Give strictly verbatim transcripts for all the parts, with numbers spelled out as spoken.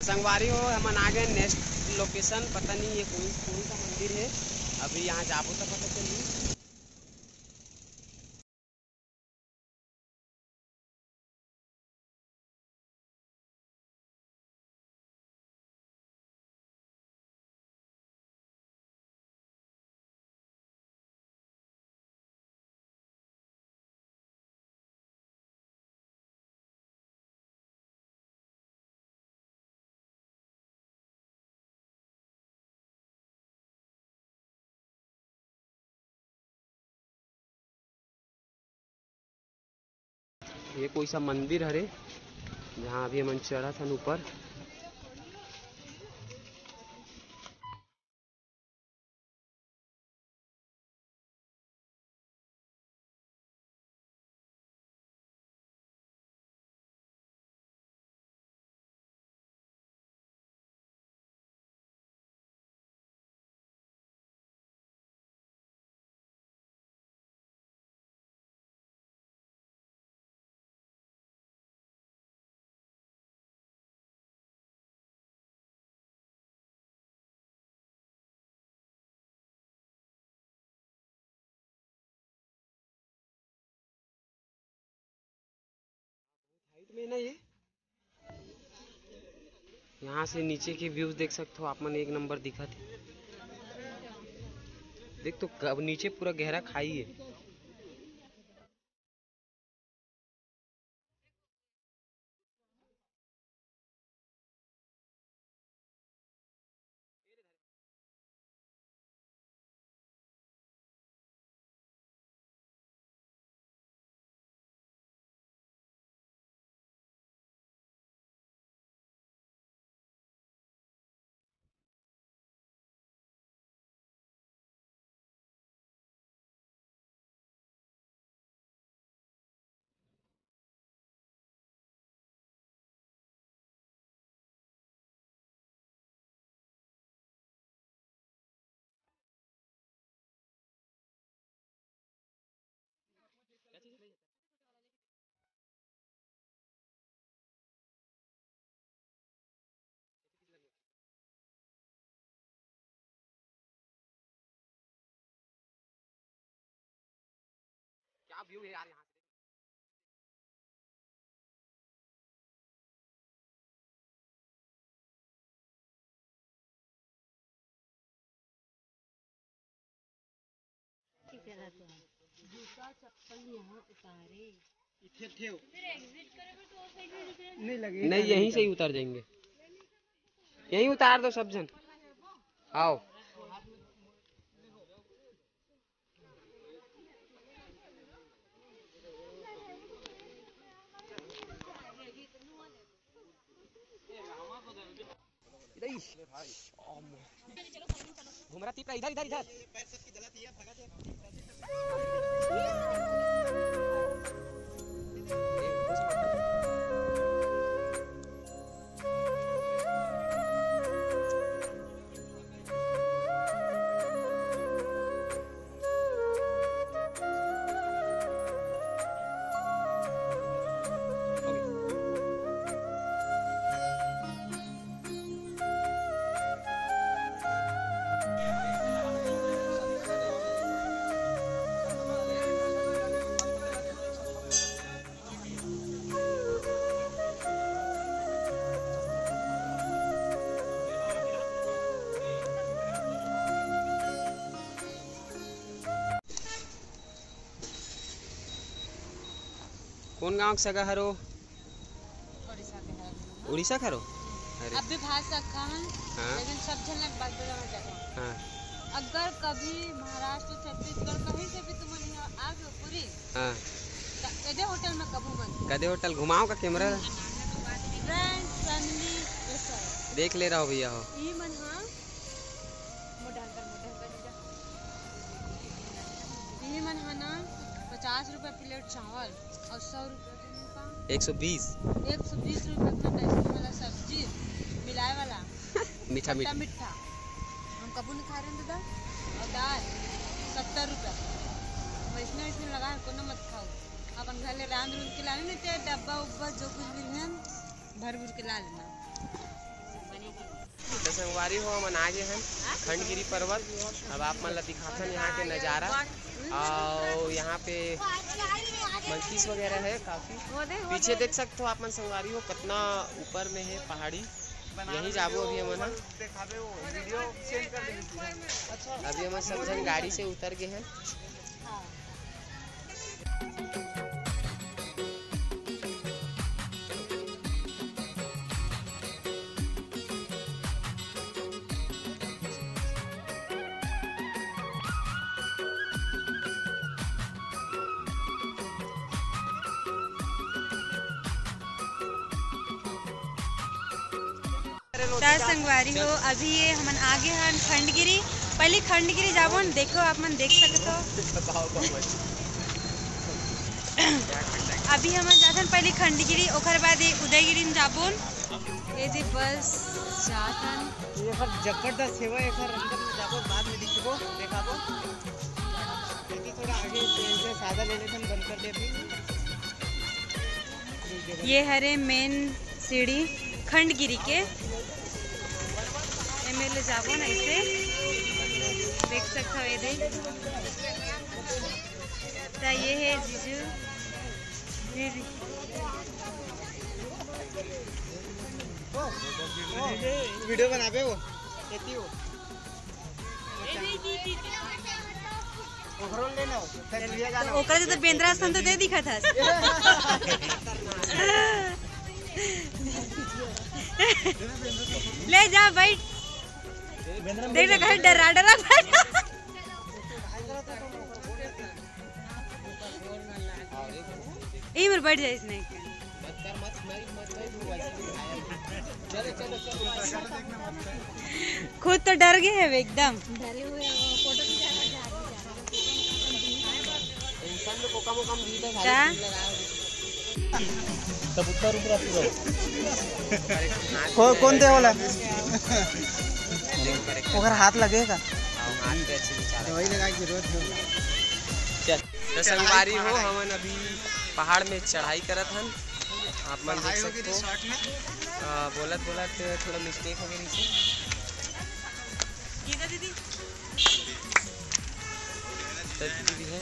संगवारी हो, हमन आ गए नेक्स्ट लोकेशन। पता नहीं ये कौन कौन सा मंदिर है, अभी यहाँ जाबो तो पता चलही। ये कोई सा मंदिर हरे, जहाँ अभी हमन चढ़त हन ऊपर। हाइट में ना ये, यहाँ से नीचे के व्यूज देख सकते हो आप मन, एक नंबर दिखत है। देख तो अब नीचे पूरा गहरा खाई है। क्या व्यू है यार यहाँ से। जूता चप्पल यहाँ उतारे। नहीं लगे, नहीं, यहीं से ही उतार जाएंगे। यहीं उतार दो सब जन। आओ। इधर ही। घुमरा तीपरा, इधर, इधर, इधर। कौन गांव के सगा हरो? उड़ीसा के हरो। उड़ीसा के हरो? अरे। अब भी भाषा अक्खा हन, हाँ। लेकिन सब झन लग बात बोले में जाता। हाँ। अगर कभी महाराष्ट्र, छत्तीसगढ़ कहीं से भी तुम यहाँ आ गए पूरी, हाँ। तो एदे होटल में कबू मत। कदे होटल घुमाओ का कैमरा? Friends, family, ये सब। देख ले रहा हो भैया हो। ई मन हाँ, मोटा कर, मोटा कर दीदा। ई मन हाँ ना, पचास रुपया प्लेट चावल और सौ रुपया एक सौ बीस। एक सौ बीस रुपया में बेसन वाला सब्जी मिलाए वाला। मीठा, मीठा। मीठा। हम कबू नहीं खा रहे हैं दादा। और दाल सत्तर रुपया। वैसने, वैसने लगा है, कोनो मत खाओ। अपन घर ले रांध रूंध के लाने नहीं चाहिए, डब्बा उब्बा जो कुछ भी है, भर भर के ला लेना। तो संगवारी हो, हमन आ गे हन खंडगिरी पर्वत। अब आप मन ला दिखाथन यहाँ के नज़ारा, और यहाँ पे मंकीज वगैरह है काफ़ी। पीछे देख सकते हो आप मन संगवारी हो, कितना ऊपर में है पहाड़ी। यहीं जाबो अभी हमन ह। अभी हमन सब झन गाड़ी से उतर गे हन। त संगवारी हो, अभी ये हमन आ गे हन खंडगिरी। पहली खंडगिरी जाबो न, देखो आप मन देख सकत हो। अभी हमन जाथन पहली खंडगिरी, ओकर बाद ये उदयगिरी म जाबो न। ये दे बस जाथन। ये सब जबरदस्त सेवा है, एकर अंदर में जाबो, बाद में दिखबो, देखाबो। लेकिन थोड़ा आगे से सादा ले लेथन, बंद कर देथन। ये हरे मेन सीढ़ी खंडगिरी के। एमे ले जाबो न, ऐसे देख सकत हो, ये दे। त ये है जीजू। ये दे। वीडियो बनाबे हो, एती हो। ओकरो ले लो, फिर लिया जाना। तो ओकरा से तो बेंदरा सन तो दे दिखत हस। ले जा, बैठ। देख ना, घर डरा डरा बैठ। यहीं पर बैठ जाए इसने। खुद तो डर गए हैं एकदम। डरे हुए हैं, वो फोटो खींचा था, जा रही, जा रही। का? कबूतर ऊपर पूरा। को-, कौन दे वाला? ओकर हाथ लगेगा। दवाई लगाए के जरूरत है। चल। तो संगवारी हो, हमन अभी पहाड़ में चढ़ाई करत हन, आप मन देख सकते हो। आ, बोलत बोलत थोड़ा मिस्टेक हो गई नीचे। तो दीदी भी है।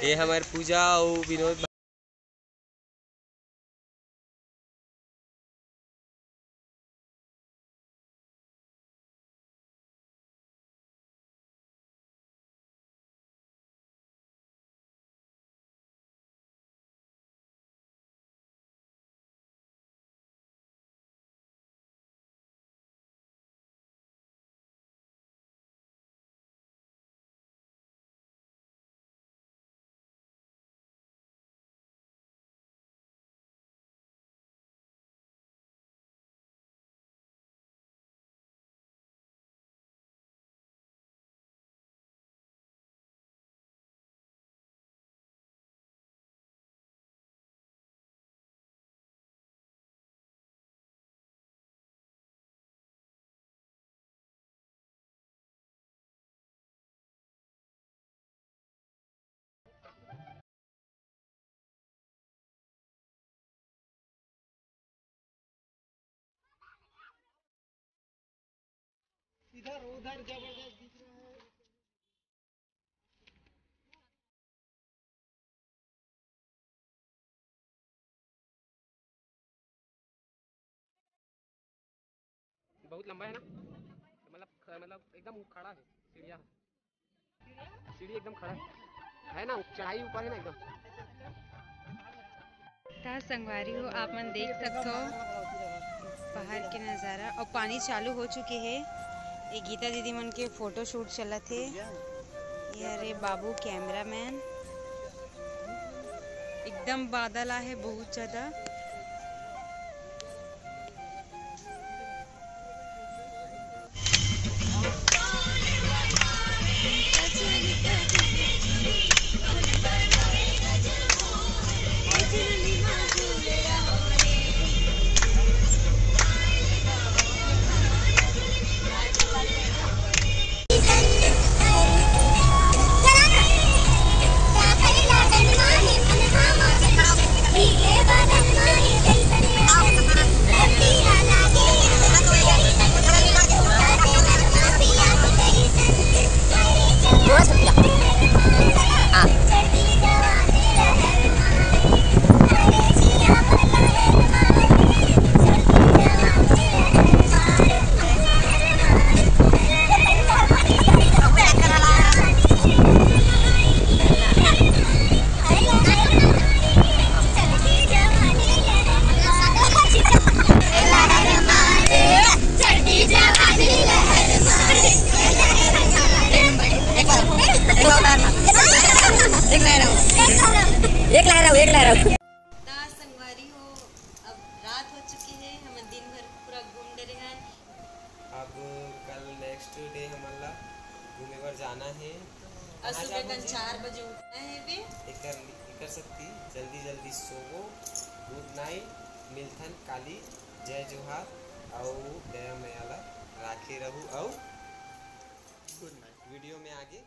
ये हमारे पूजा और विनोद। इधर उधर जबरदस्त दिख रहा है। बहुत लंबा है ना, मतलब ख-, मतलब एकदम खड़ा है, सीढ़िया है। सीढ़ी एकदम खड़ा है, है ना, चढ़ाई ऊपर है ना एकदम। त संगवारी हो, आप मन देख सकथो पहाड़ के नजारा। और पानी चालू हो चुके हे। ये गीता दीदी मन के फोटो शूट चलत हे। ये हरे बाबू कैमरामैन। एकदम बादल आहे बहुत ज्यादा। एक ला रहा हूँ, एक ला रहा हूँ। त संगवारी हो, अब रात हो चुके हे, हमन दिन भर पूरा घूम डरे हन। अब कल नेक्स्ट डे हमन ला घूमे बर जाना हे। अउ सुबह कन चार बजे उठना हे बे। एकर एकर शक्ति जल्दी जल्दी सोवो। गुड नाइट, मिलथन काली। जय जोहार, अउ दया मया ला राखे रहू, अउ गुड नाइट। वीडियो में आगे